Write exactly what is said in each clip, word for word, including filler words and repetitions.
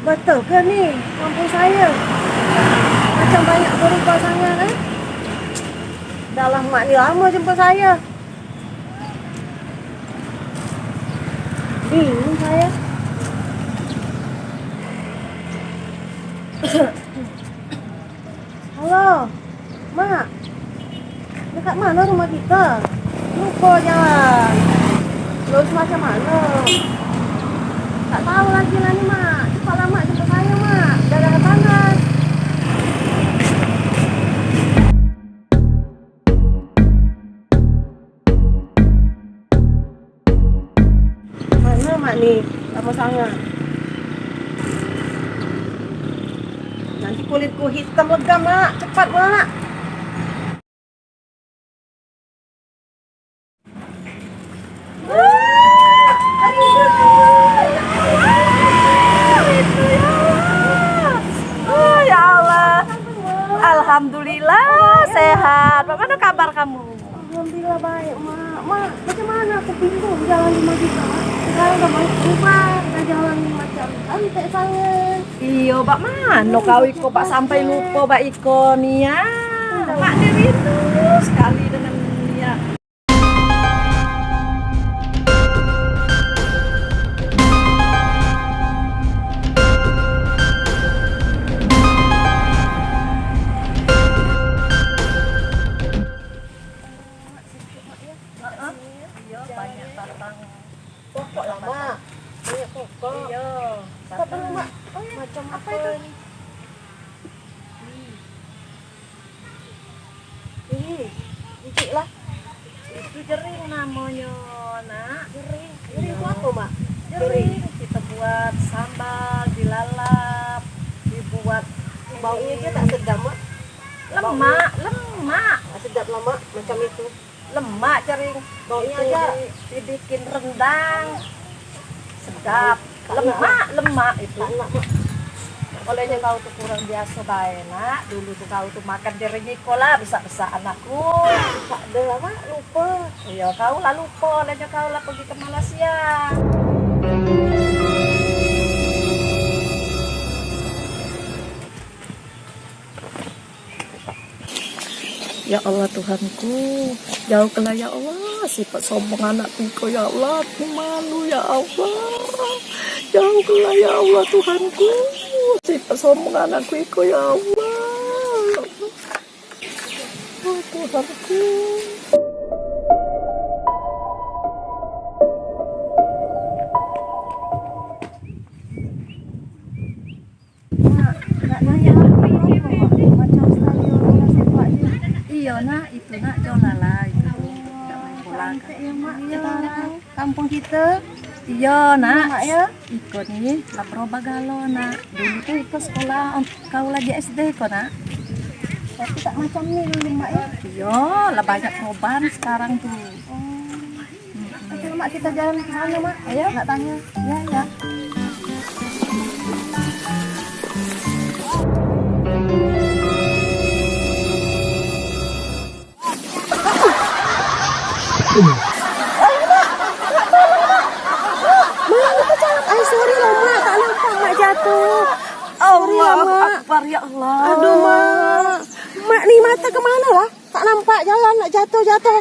Betul ke ni kampung saya? Macam banyak berubah sangat, eh? Dah lah, Mak ni lama jumpa saya. Bingung saya. Halo, Mak. Dekat mana rumah kita? Lupa jalan. Lurus macam mana? Tak tahu lagi lah ni, Mak. Cepatlah, Mak, jemput saya, Mak. Dah dah panas. Mana Mak ni? Lama sangat. Nanti kulitku hitam legam, Mak. Cepat, Mak. Oh, ya Allah. Alhamdulillah, sehat. Bagaimana kabar kamu? Alhamdulillah baik, Mak. Mak, macam mana aku bingung jalan lima juta. Sekarang dah banyak berubah, dah jalan macam cantik sangat. Iyo, bak mano kau iko, bak sampai lupa bak iko ni ya. Mak ni rindu sekali dengan ni ya. Heeh. Iyo, banyak batang. Pokok lah, Mak. Banyak pokok. Iyo, batang. Mak. Oh, iyo. Macam apa itu? Ni. Ini, biji lah. Itu jering namonyo, Nak. Jering. Jering itu apa, Mak? Jering. Jering. Kita buat sambal, dilalap, dibuat. Baunya aja tak sedap, Mak. Lemak, lemak. Tak sedap lah, Mak, macam itu. Lemak jering. Baunya aja. Dibikin rendang. Sedap. Lemak, lemak itu. Olehnya kau tu kurang biaso bae, Nak. Dulu tu kau tu makan jering iko lah besak-besak anakku. Tak ada lah, Mak. Lupa. Iyo, kau lah lupa. Olehnya kau lah pergi ke Malaysia. Ya Allah Tuhanku, jauhkanlah ya Allah sifat sombong anakku iko ya Allah, aku malu ya Allah. Jauhkanlah ya Allah Tuhanku, sifat sombong anakku iko ya Allah. Oh Tuhanku. Mak, nak nanya apa, Mak? Macam stadion bola sepak je. Iyo, Nak, itu, Nak, Jolala itu. Nak main bola. Cantik ya, Mak, sekarang kampung kita. Iyo, Nak. Mak, ya? Iko ni lah berubah galo, Nak. Dulu tu iko sekolah, kau lagi S D ko, Nak. Tapi tak macam ni dulu, Mak, ya? Iyo, lah banyak perubahan sekarang tu. Oh. Oke, Mak, kita jalan ke sana, Mak. Ayo. Nak tanya. Ya, ya. Mak, sorry lah, Mak. Tak nampak Mak jatuh. Sorry lah, Mak. Allahu Akbar, ya Allah. Aduh, Mak. Mak ni mata ke mana lah? Tak nampak jalan, nak jatuh-jatuh.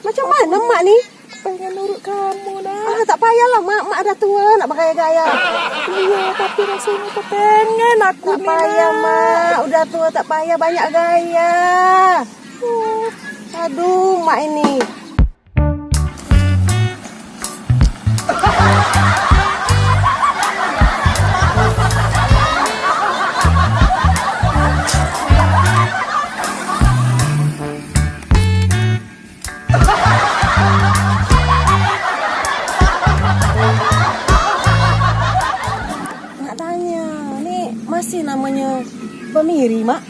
Macam mana mak ni? Pengen nurut kamu, Nak. Ah, tak payahlah, Mak. Mak dah tua, nak bergaya-gaya. Iya, tapi rasanya kepengen aku ni, Nak. Tak payah, Mak. Udah tua, tak payah banyak gaya. Uh, aduh, mak ini. Nak tanya, ni masih namanya Pemiri, Mak?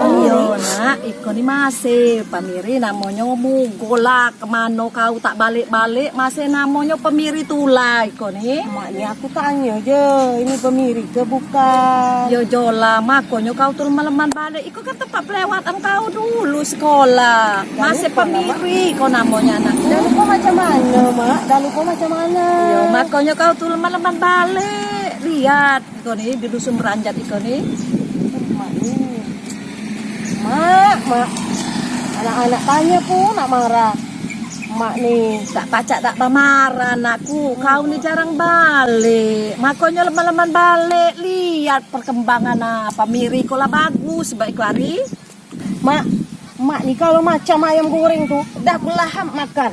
Iyo, Nak. Iko ni masih Pemiri, namonyo mugo lah. Kemano kau tak balek-balek, masih namonyo Pemiri tula iko ni. Mak ni aku tanyo je, ini Pemiri ke bukan? Yo, jola, makonyo kau tu leman-leman balek. Iko kan tempat pelewatan kau dulu sekolah. Masih Pemiri kau namonyo, Nak. Dah lupa macam mana, Mak? Dah lupa macam mana? Yo, makonyo kau tu leman-leman balek. Lihat, iko ni, di dusun Beranjat iko ni. Mak ni. Mak, mak. Anak-anak tanya pun nak marah. Mak ni. Tak pacak tak marah anakku. Kau ni jarang balik. Makonyo leman-leman balik. Lihat perkembangan apa. Miri ko lah bagus, baik hari. Mak, mak ni kalau macam ayam goreng tu, dah belahap makan.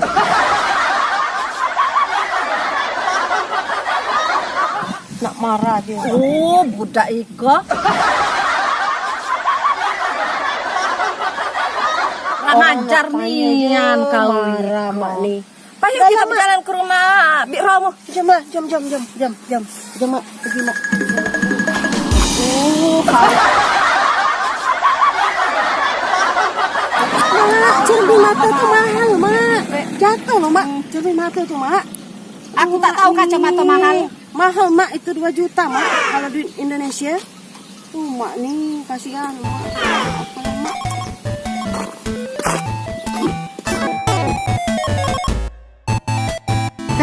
Nak marah dia. Oh, budak iko. Kurang ajar nian kau. Marah mak ni. Payu kita bejalan ke rumah Bik Romo. Jom lah, jom, jom, jom, jom, jom. Jom, Mak, pergi, Mak. Oh, kau. Mak, cermin mata tu mahal, Mak. Jatuh loh, Mak. Cermin mata tu, Mak. Aku tak tahu kacamata mahal. Mahal, Mak, itu dua juta, Mak, kalau di Indonesia. Tuh, Mak ni, kasihan, Mak.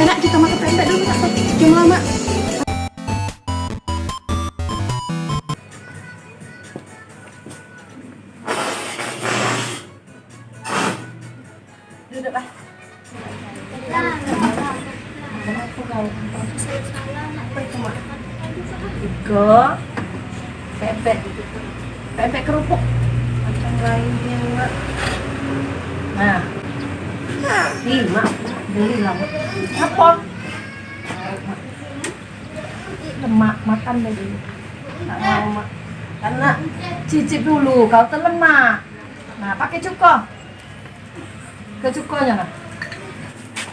Enak kita makan pempek dulu, Mak. Cuma, Mak. Duduklah. Tiga. Pepek. Pepek kerupuk. Macam lainnya, Mak. Nah. Ih, Mak. Beli lah. Apa? Lemak, makan deh dulu. Tak mau, Mak. Karena cicip dulu, kau tu lemak. Nah, pakai cuka. Ke cukonya lah.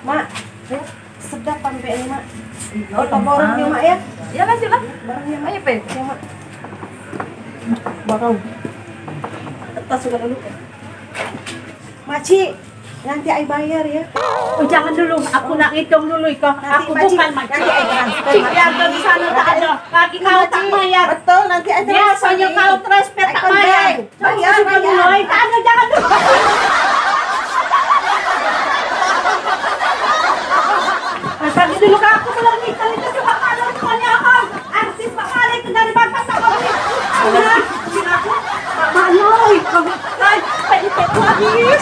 Mak, ya, sedap pempek ni, Mak. Iya, kita borong dia, Mak, ya. Ya, lanjutlah. Borong dia, Mak. Ayo, Pe. Ya, Mak. Borong. Kertas juga dulu. Makcik, nanti ai bayar, ya. Oh, jangan dulu, aku nak ngitung dulu iko. Nanti, aku Makcik, bukan Makcik. Nanti ai transfer, Cik, Makcik. Biar di sana tak ada. Lagi kau tak bayar. Betul, nanti ai transfer. Biasanya kau transfer tak bayar. Bayar, bayar. Oi, tak ada, jangan dulu. Tadi dulu kan aku belum nikah itu cuma kalau semuanya apa? Artis Pak Malik itu dari Batam tak kau ni. Anak, aku, Pak Manoy, kau kan, tadi itu habis.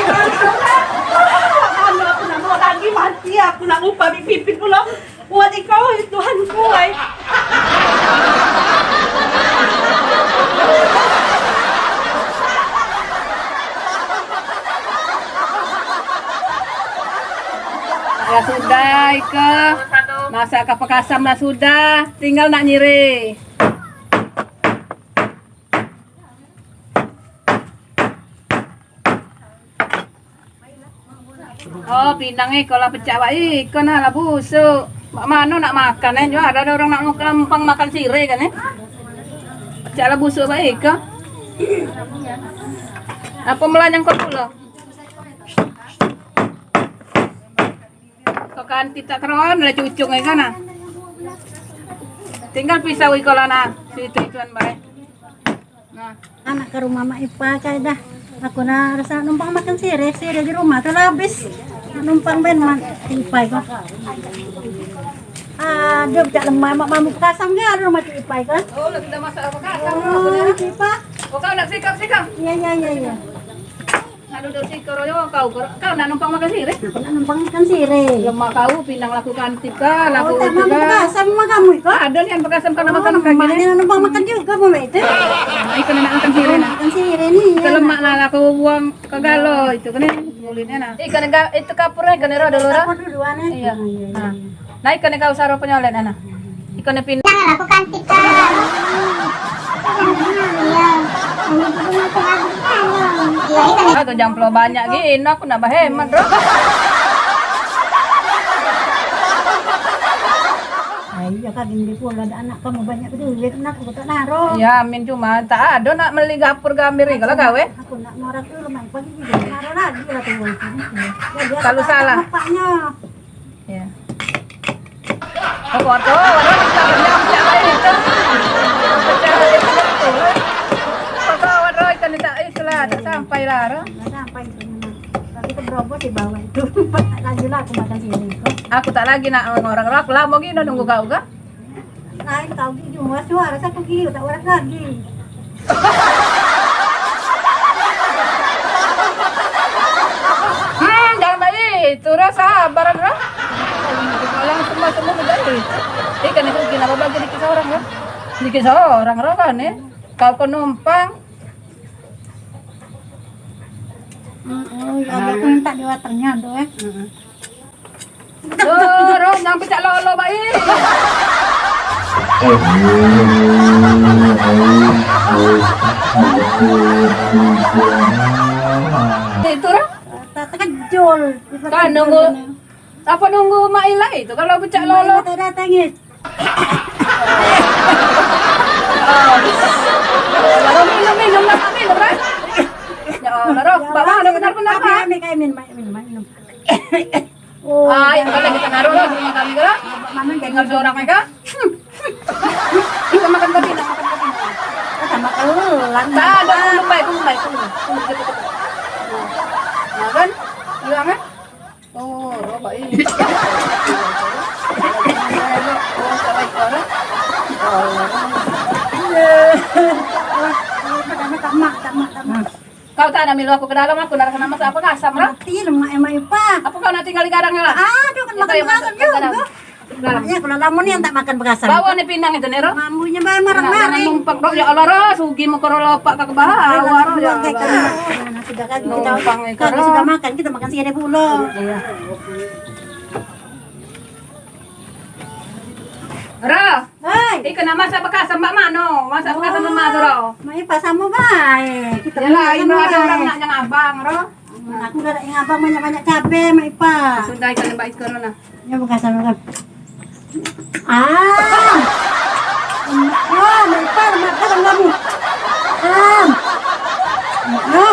Anak, aku nak mau lagi mati, aku nak lupa bibit pulang. Buat ikau, Tuhanku, ai. Lah sudah, Ika. Masak ke pekasam lah sudah. Tinggal nak nyiri. Oh, pinang iko lah pecak wak iko nah lah busuk. Mak mano nak makan eh? Jual ada orang nak numpang makan sire kan eh? Pecak lah busuk wak iko. Apa melanyang kau pulo? Kau kan kita keron lah cucung iko nah. Tinggal pisau iko lah nah. Situ ituan bae. Nah. Anak ke rumah mak ipa kai dah. Aku nak rasa numpang makan sirih, sirih di rumah tu lah habis. Numpang ben mak ipa ko. Aduh, cak lemah mak mamu pekasam ke ada rumah cik ipa ko. Oh, lagi dah masak pekasam. Oh, cik ipa. Oh, kau nak sikap-sikap? Iya, iya, iya, iya. Nak duduk situ royo kau, kau nak numpang makan sirih? Aku nak numpang makan sirih. Lemak kau pinang lakukan tika, oh, laku tak mau tika. Makan asam rumah kamu itu? Ada ni yang bekasam kau nak makan makan sirih. Maknya numpang makan juga mau itu. Nah, itu nak makan sirih nak. Makan sirih ni. Ke lemak lah laku buang ke galo itu kan mulutnya nah. Ikan ga-, itu kapur eh, ikan roh dulu roh. Kapur dulu aneh. Iya. Nah. Nah, ikon kau saro penyolet ana. Ikon pin. Jangan lakukan tikar. Iya. Aku jamplo banyak gini, aku nak bahemat, bro. Ayo kan ini pun ada anak kamu banyak duit, nak aku tak naro. Ya, amin cuma tak ada nak meli gapur gambir ni kalau gawe. Aku nak norak dulu main pagi juga naro lagi lah tuh. Kalau salah. Bapaknya. Ya. Oh, waduh, waduh, pecah, pecah, pecah, pecah, pecah, pecah. Waduh, waduh, ikan ni tak, itulah, tak sampai lah, roh. Tak sampai itu, memang. Tapi keberobos di bawah itu. Lagi lah aku makan sini, kok. Aku tak lagi nak ngorang, roh. Aku lama gini nunggu kau, kak. Lain kau gigi, wah, suara satu gigi tak waras lagi. Hmm, jangan baik. Itu rasa barang, Ro. Orang semua, semua baik. Ikan itu gila apa bagi dikit seorang, Ro? Dikit seorang, Ro, kan, ya? Kau ke numpang. Heeh, ya, aku minta di waternya, doh, eh. Heeh. Duh, Rom, nang pecak lolo bae. Itu, Rom. Tak terkejul. Kan nunggu, apa nunggu Mak Ila itu kalau pecak lolo? Tak datang, ya. Rom, minum, minum, Rom, minum, Rom. Ya Allah, Rom, Bapak ada benar-benar, Pak. Minum, minum, minum. Oh, ah, itu kan lagi tengah rumah, rumah kami ke lah. Tinggal seorang aja. Hmm. Kita makan babi, nak makan babi. Kita makan ulang. Tak ada, aku lupa, aku lupa, aku lupa. Aku lupa, aku lupa. Nah, kan? Hilang, kan? Oh, robak ini. Oh, tak baik, kan? Oh, iya. Pertama tak mak, tak mak, tak mak. Kau tak nak milu aku ke dalam, aku nak kena masak apa kasam, Ro? Mati lemak emak Ipa. Apa kau nak tinggal di gadang lah? Aduh, kan makan kasam juga. Makanya aku nak lamun ni tak makan bekasam. Bawa ni pinang itu ni, Ro. Mambunya bareng-bareng. Numpang, Ro. Ya Allah, Ro, sugi muka Ro lopak ke bawah, Ro, ya Allah. Nah, sudah kan kita, numpang ni, kalau Ro sudah makan, kita makan sini pulo. Iya. Ro. Hai. Iko nak masak bekasam bak mano? Masak bekasam lemak tu, Ro. Mai pas samo bae. Kita ya lah, ini ada orang nak nyang abang, Ro. Aku dak nak nyang abang banyak-banyak cabe, Mak Ipa. Sudah ikan bak iko, Ro, nah. Ya bekasam, Ro. Ah. Wah, Mak Ipa, lemak kan kamu. Ah. Mak, Ro.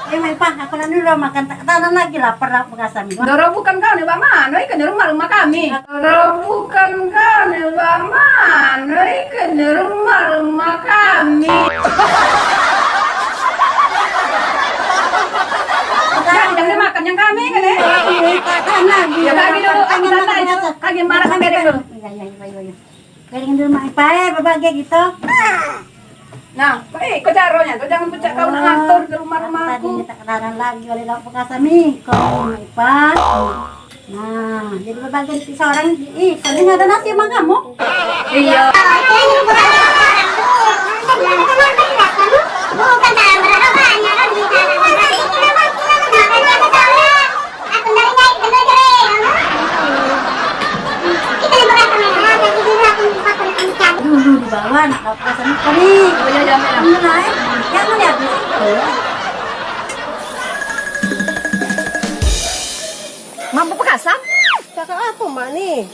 Eh, Mak Ipa, aku nak dulu makan tak tahan lagi, lapar aku. Doro bukan kau ni, Bang Man. Oi, ke rumah, rumah kami. Doro bukan kau ni, Bang Man. Oi, ke rumah, rumah kami. Jangan, jangan makan yang kami kan, eh? Ya, kami dulu, kami sana itu. Kami marah sampai dulu. Iya, iya, iya, iya. Piring di rumah Ipa, eh, bebagai gitu. Nah, eh, kau caronyo tu jangan pecak kau nak ngatur ke rumah-rumah aku. Tadi tak kenalan lagi oleh lauk bekasam ni. Kau rumah Ipa. Nah, jadi bebagai di seorang, ih, kau ni ada nasi sama kamu? Iya. Bukan dalam berapa banyak kan di sana. Aku dari nyai kena jere. Kita ni bukan teman. Dulu di bawah nak kau pasang ikan ni. Oh, iya, iya, iya. Mulai. Yang mana habis? Mambu pekasam? Cakap apa, Mak, ni?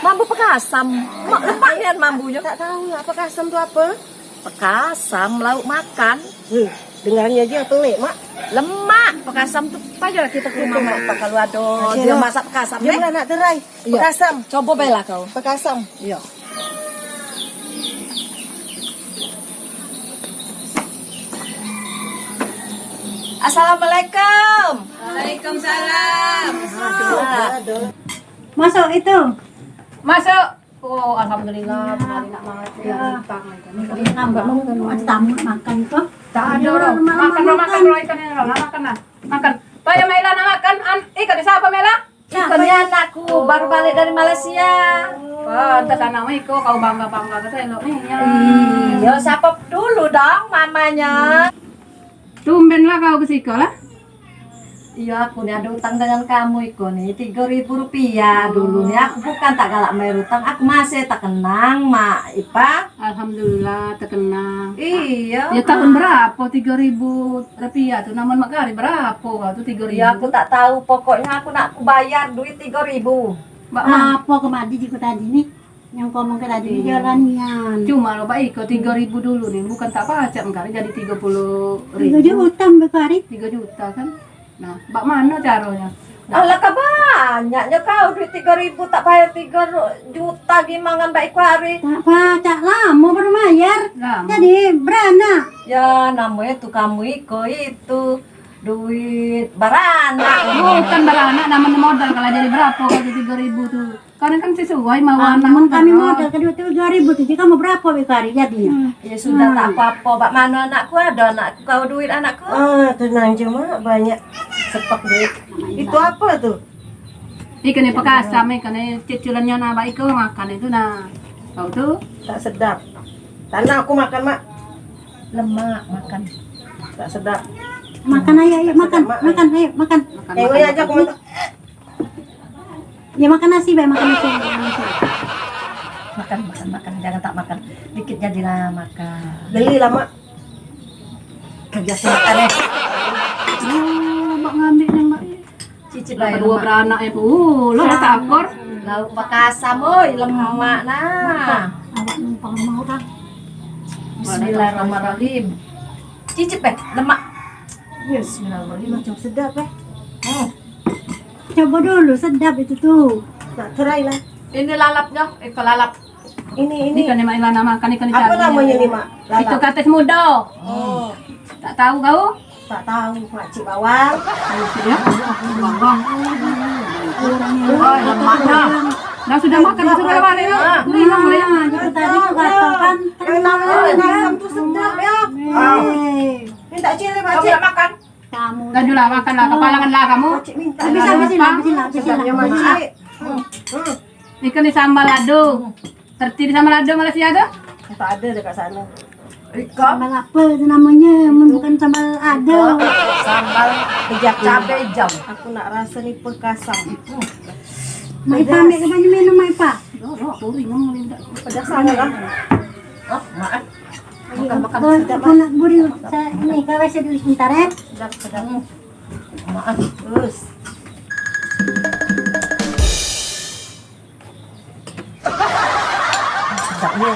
Mambu pekasam. Mak, lemak nian mambunyo. Tak tahu nak pekasam tu apa. Pekasam lauk makan. Hmm, dengarnya aja pelik, Mak. Lemak pekasam tu. Payahlah kita ke rumah Mak Ipa kalau ada dia masak pekasam, eh. Dia nak terai. Iya. Pekasam. Coba bela kau. Pekasam. Iya. Assalamualaikum. Waalaikumsalam. Masuk itu. Masuk. Oh, alhamdulillah, kemari nak mati. Ya. Nambah mau tamu makan tu. Tak ada orang makan, makan, makan, makan, makan, makan. Payah Mela nak makan. An, eh, kata siapa, Mela? Ikan ni anakku baru balik dari Malaysia. Pantas anakmu iko kau bangga-bangga ke elok ni. Iya, siapa dulu dong mamanya? Tumben lah kau ke siko lah. Iya, aku ni ada utang dengan kamu iko ni, tiga ribu rupiah dulu ni. Aku bukan tak galak bayar utang, aku masih tak kenang, Mak Ipa. Alhamdulillah, tekenang. Iya. Ya, tahun berapa tiga ribu rupiah tu? Namun mak kari berapa kau tu tiga ribu? Ya, aku tak tahu. Pokoknya aku nak aku bayar duit tiga ribu. Mbak, ah, apa kemadi juga tadi ni? Yang kau omong ke tadi ni jalan nian. Cuma lo baik kau tiga ribu dulu ni, bukan tak pacak mengkari jadi tiga puluh ribu. Tiga juta tambah kari. Tiga juta kan? Nah, bak mano caronyo? Alah, ka banyaknyo kau duit tiga ribu tak bayar tiga juta gimangan baik kuari. Tak pacak, lamo baru mayar. Lamo. Jadi beranak. Ya, namonyo tu kamu iko itu. Duit baranak. Bukan baranak, namanya modal. Kalau jadi berapa kalau tiga ribu tu? Karena kan sesuai mau anak. Amun kami modal kedua tu dua ribu tu, kamu berapa wek hari jadinya? Hmm. Ya sudah, tak apa-apa. Bak mano anakku, ada anakku, kau duit anakku. Ah, tenang je, Mak, banyak stok duit. Itu apa tu? Ikan ni pekasam, ikan ni cicilannya nah, baik kau makan itu nah. Kau tu? Tak sedap. Tanah aku makan, Mak. Lemak makan. Tak sedap. Makan ayo, ayo, makan, makan, ayo, makan. Tengok aja aku makan. Ya, makan nasi, Bang, makan nasi, makan nasi. Makan, makan, makan. Jangan tak makan. Dikit jadilah makan. Belilah, Mak. Kerja sih makan, eh. Oh, Mak ngambil yang Mak. Cicip lah dua beranak ya, Bu. Lo takor. Lauk pakasam, oi, lemak nah. Awak numpang rumah orang. Bismillahirrahmanirrahim. Cicip, eh, lemak. Bismillahirrahmanirrahim. Macam sedap, eh. Hmm. Coba dulu, sedap itu tu. Tak try lah. Ini lalapnya, eh, lalap. Ini, ini. Ikan yang Mak Ilana makan, ikan. Apa namanya ni, Mak? Itu kates muda. Oh. Tak tahu kau? Tak tahu, makcik bawang. Ya? Bawang. Oh, lemaknya. Dah sudah makan, sudah balik ya. Nah, itu tadi tu kata kan. Yang namanya asam tu sedap ya. Eh. Minta cili, makcik. Kamu nak makan? Kamu. Dah dulu lah, makan lah. Kepalangan lah kamu. Makcik minta. Habis, habisin lah, habisin lah, habisin lah. Sedapnya, makcik. Hmm. Hmm. Ikan ni sambal lado. Terti di sambal lado Malaysia tu? Tak ada dekat sana. Ikan. Sambal apa tu namanya? Mun bukan sambal lado. Sambal hijau, cabe hijau. Aku nak rasa ni pekasam. Mak Ipa ambil ke banyu minum, Mak Ipa? Pedas sangat lah. Oh, maaf. Makan, makan. Aku nak buri, saya ni, kau rasa dulu sebentar, eh. Sedap, sedap. Maaf, terus. Sedap ni.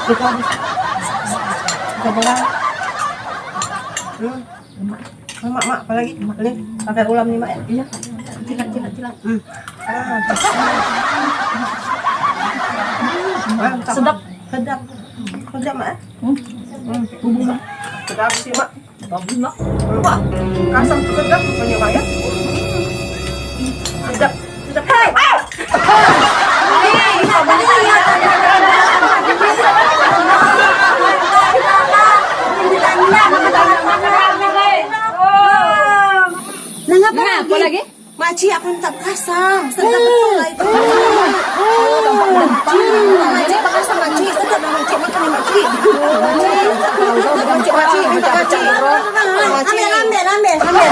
Kita habis. Kita bola. Hmm. Lemak. Lemak, Mak, apa lagi? Lemak. Ni, pakai ulam ni, Mak, ya? Iya. Jilat, jilat, jilat. Hmm. Ah. Mantap. Sedap. Sedap. Sedap, Mak, eh? Hmm. Hmm. Bumbu, Mak. Sedap sih, Mak. Bagus, Mak. Wah, kasam tu sedap rupanya, Mak, ya. Sedap, sedap. Hei! Ah! Nah, apa lagi? Makcik, aku minta bekasam. Sedap betul lah itu. Makcik, bekasam, makcik. Sedap lah, makcik. Makan ni, makcik. Makcik, makcik, minta makcik. Makcik. Ambil, ambil, ambil, ambil.